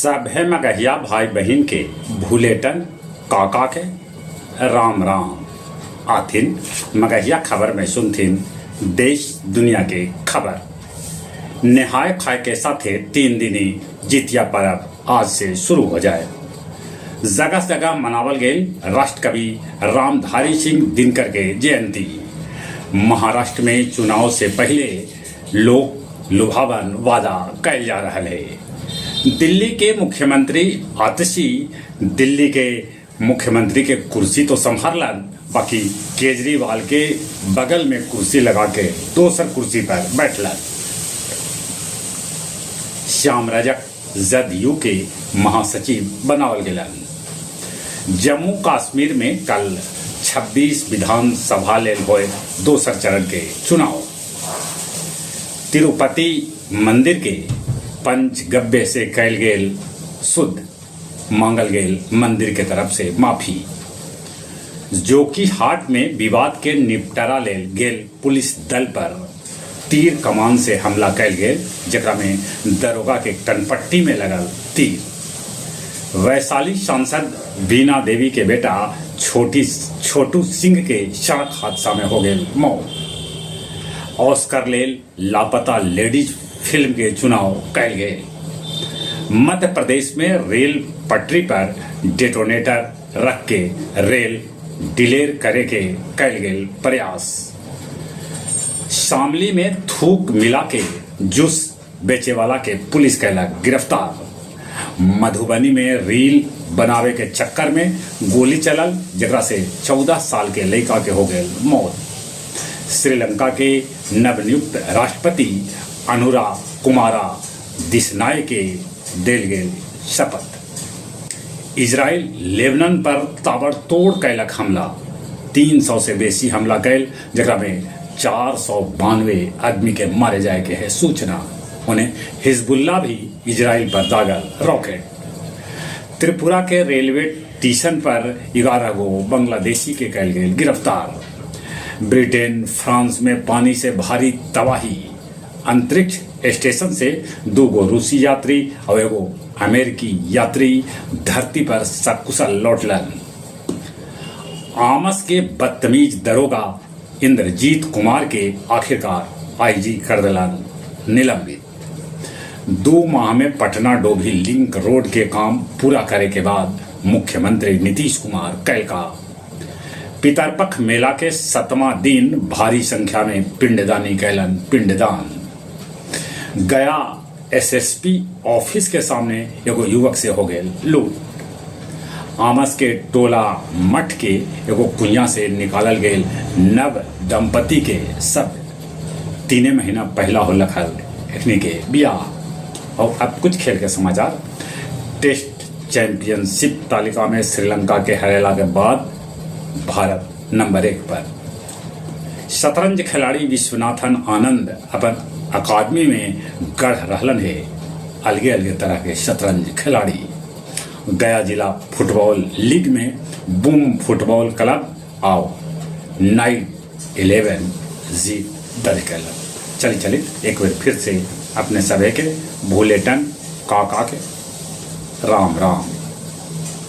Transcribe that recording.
सभे मगहिया भाई बहिन के भूलेटन काका के राम राम। आथिन मगहिया खबर में सुनथिन देश दुनिया के खबर। नेहाय खाय के साथे तीन दिनी जितिया परब आज से शुरू हो जाए। जगह जगह मनावल गेल राष्ट्रकवि रामधारी सिंह दिनकर के जयंती। महाराष्ट्र में चुनाव से पहिले लोक लुभावन वादा कैल जा रहल हे। दिल्ली के मुख्यमंत्री आतिशी दिल्ली के मुख्यमंत्री के कुर्सी तो संभारलन, बाकी केजरीवाल के बगल में कुर्सी लगा के दोसर कुर्सी पर बैठलन। श्याम रजक जदयू के महासचिव बनावल गेलन। जम्मू कश्मीर में कल 26 विधानसभा लेल होए दोसर चरण के चुनाव। तिरुपति मंदिर के पंचगव्य से कैल गेल शुद्ध, मांगल गेल मंदिर के तरफ से माफी। जोकीहाट में विवाद के निपटारा लेल गेल पुलिस दल पर तीर कमान से हमला कैल गेल, जेकरा में दरोगा के कनपट्टी में लगल तीर। वैशाली सांसद बीना देवी के बेटा छोटी छोटू सिंह के सड़क हादसा में हो गेल मौत। ऑस्कर लेल लापता लेडीज फिल्म के चुनाव कैल गेल। मध्य प्रदेश में रेल पटरी पर डेटोनेटर रख के रेल डिलेर करे के कैल गेल प्रयास। शामली में थूक मिला के जूस बेचे वाला के पुलिस कैलक गिरफ्तार। मधुबनी में रील बनावे के चक्कर में गोली चलल, जेकरा से 14 साल के लड़का के हो गए मौत। श्रीलंका के नवनियुक्त राष्ट्रपति अनुरा कुमारा दिसनायके देल गेल शपथ। इजराइल लेबनान पर ताबड़तोड़ कैलक हमला। 300 से बेसी हमला कैल, जेकरा में 492 आदमी के मारे जाए के है सूचना। उन्हें हिजबुल्ला भी इजराइल पर दागल रॉकेट। त्रिपुरा के रेलवे स्टेशन पर 11 गो बांग्लादेशी के कैल गेल गिरफ्तार। ब्रिटेन फ्रांस में पानी से भारी तबाही। अंतरिक्ष स्टेशन से दो गो रूसी यात्री और एगो अमेरिकी यात्री धरती पर सकुशल लौटलन। आमस के बदतमीज दरोगा इंद्रजीत कुमार के आखिरकार आईजी कर दिलन निलंबित। 2 माह में पटना डोभी लिंक रोड के काम पूरा करे के बाद मुख्यमंत्री नीतीश कुमार कैलका। पितरपख मेला के 7वां दिन भारी संख्या में पिंडदानी कैलन पिंडदान। गया एसएसपी ऑफिस के सामने एगो युवक से हो गए लूट। आमस के टोला मठ के एगो कुइया से निकालल गेल नव दंपति के सब 3 महीना पहला होलक हल एखनी के बियाह। और अब कुछ खेल के समाचार। टेस्ट चैंपियनशिप तालिका में श्रीलंका के हरेला के बाद भारत नंबर 1 पर। शतरंज खिलाड़ी विश्वनाथन आनंद अपन अकादमी में गढ़ रहलन है अलगे अलगे तरह के शतरंज खिलाड़ी। गया जिला फुटबॉल लीग में बूम फुटबॉल क्लब आओ नाइट 11 जीत दर्ज कैलक। चली चली एक बेर फिर से अपने सभे के भूलेटन काका के राम राम।